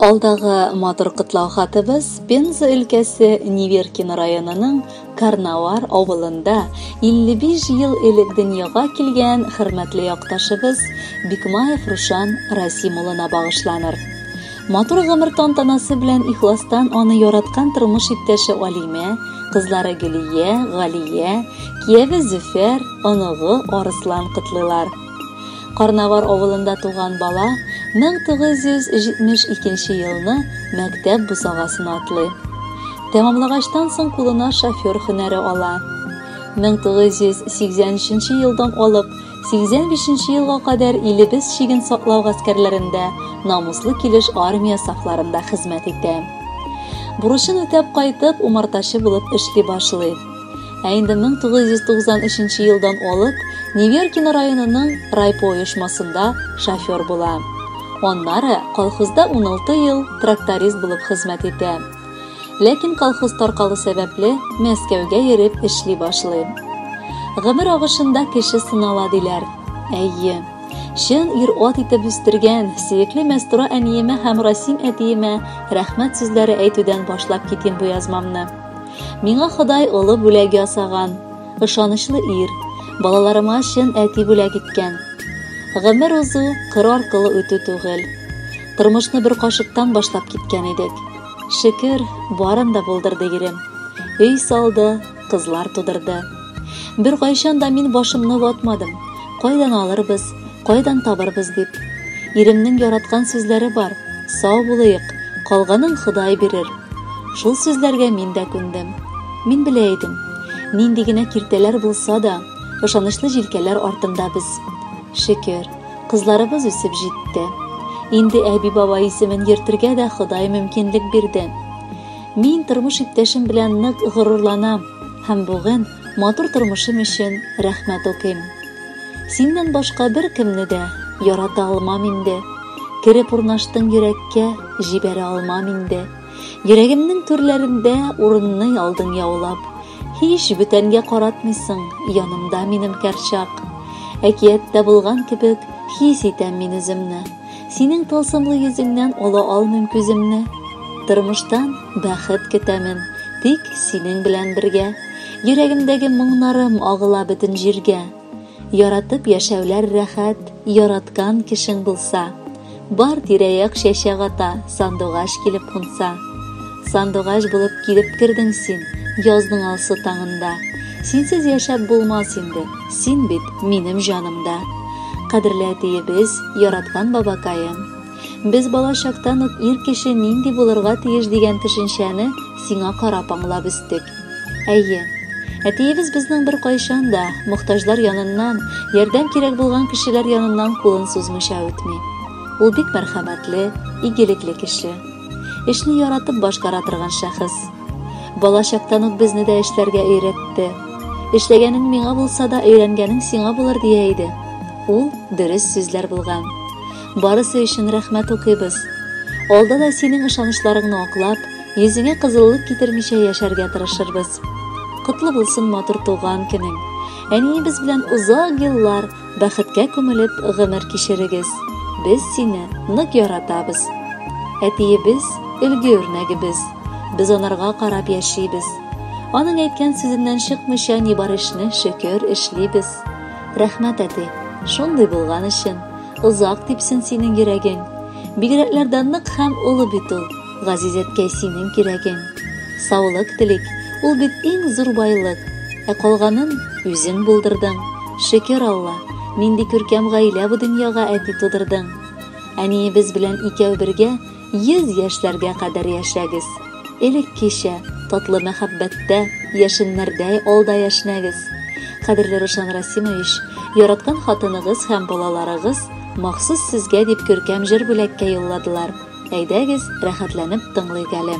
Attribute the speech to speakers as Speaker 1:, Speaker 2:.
Speaker 1: Алдагы матур котлау хатыбыз Пенза өлкәсе Неверкино районының Карнавар авылында 55 ел элек дөньяга килгән хөрмәтле якташыбыз Бикмаев Рушан Расим улына багышланыр. Матур гомер тантанасы белән ихластан аны яраткан тормыш иптәше Алимә, кызлары Гөлия, Галия, кияве Зөфәр, оныгы Арыслан котлыйлар. Карнавар авылында туган бала 1972 елны мәктәп бусагасын атлый. Тәмамлагачтан соң кулына шофер һөнәре ала. 1983 елдан алып 85 елга кадәр илебез чиген саклау гаскәрләрендә намуслы килеш армия сафларында хезмәт итә. Бурычын үтәп кайтып, умартачы булып эшли башлый. Ә инде 1993 елдан алып Неверкино районының райпо оешмасында шофер була. Аннары колхозда 16 ел тракторист булып хезмәт итә. Ләкин колхоз таркалу сәбәпле Мәскәүгә йөреп эшли башлый. Гомер агышында кеше сынала диләр. Әйе. Чын ир-ат итеп үстергән сөекле Мәстура әниемә һәм Расим әтиемә рәхмәт сүзләре әйтүдән башлап китим бу язмамны. Миңа Ходай олы бүләк ясаган, ышанычлы ир, балаларыма чын әти бүләк иткән. Гомер узу кыр аркылы үтү түгел. Тормышны бер кашыктан башлап киткән идек. Шөкер, барын да булдырды ирем. Өй салды, кызлар тудырды. Беркайчан да мин башымны ватмадым. Кайдан алырбыз, кайдан табырбыз дип. Иремнең яраткан сүзләре бар. Сау булыйк, калганын Ходай бирер. Шул сүзләргә мин дә күндем. Мин белә идем, нинди генә киртәләр булса да, ышанычлы җилкәләр артында без. Шөкер, кызларыбыз үсеп җитте. Инде әби-баба исемен йөртергә дә Ходай мөмкинлек бирде. Мин тормыш иптәшем белән нык горурланам һәм бүген матур тормышым өчен рәхмәт укыйм. Синнән башка беркемне дә ярата алмам инде. Кереп урнаштың йөрәккә, җибәрә алмам инде. Йөрәгемнең түрләрендә урынны алдың яулап. Һич бүтәнгә каратмыйсың, янымда минем кәрчак. Әкияттә булган кебек хис итәм мин үземне. Синең тылсымлы йөзеңнән ала алмыйм күземне. Тормыштан бәхет көтәмен, тик синең белән бергә. Йөрәгемдәге моңнарым агыла бөтен җиргә. Яратып яшәүләр рәхәт, яраткан кешең булса. Бар тирә-як чәчәк ата, сандугач килеп кунса. Сандугач булып килеп кердең син, язның алсу таңында. Синсез яшәп булмас инде, син бит минем җанымда. Кадерле әтиебез, яраткан бабакаем. Без бала чактан ук ир кеше нинди булырга тиеш дигән төшенчәне сиңа карап аңлап үстек. Әйе, әтиебез безнең беркайчан да мохтаҗлар яныннан, ярдәм кирәк булган кешеләр яныннан кулын сузмыйча үтми. Ул бик мәрхәмәтле, игелекле кеше. Эшне яратып башкара торган шәхес. Бала чактан ук безне дә эшләргә өйрәтте. Эшләгәнең миңа булса да, өйрәнгәнең сиңа булыр дия иде. Ул дөрес сүзләр булган. Барысы өчен рәхмәт укыйбыз. Алда да синең ышанычларыңны аклап, йөзеңә кызыллык китермичә яшәргә тырышырбыз. Котлы булсын матур туган көнең. Әниебез белән озак еллар бәхеткә күмелеп гомер кичерегез. Без сине нык яратабыз. Әтиебез, өлге үрнәгебез. Без анарга карап яшибез. Аның әйткән сүзеннән чыкмыйча ни бар эшне, шөкер, эшлибез. Рәхмәт, әти, шундый булган өчен. Озак типсен синең йөрәгең. Бигрәкләр дә нык һәм олы бит ул, газиз әткәй синең кирәгең. Саулык телик, ул бит иң зур байлык. Ә калганын үзең булдырдың. Шөкер Алла, нинди күркәм гаилә бу дөньяга әти тудырдың. Әниебез белән икәү бергә 100 яшьләргә кадәр яшәгез. Элеккечә, татлы мәхәббәттә, яшеннәрдәй алда яшьнәгез. Кадерле Рушан Расимович, яраткан хатыныгыз һәм балаларыгыз махсус сезгә дип күркәм җыр бүләккә юлладылар. Әйдәгез, рәхәтләнеп тыңлыйк әле.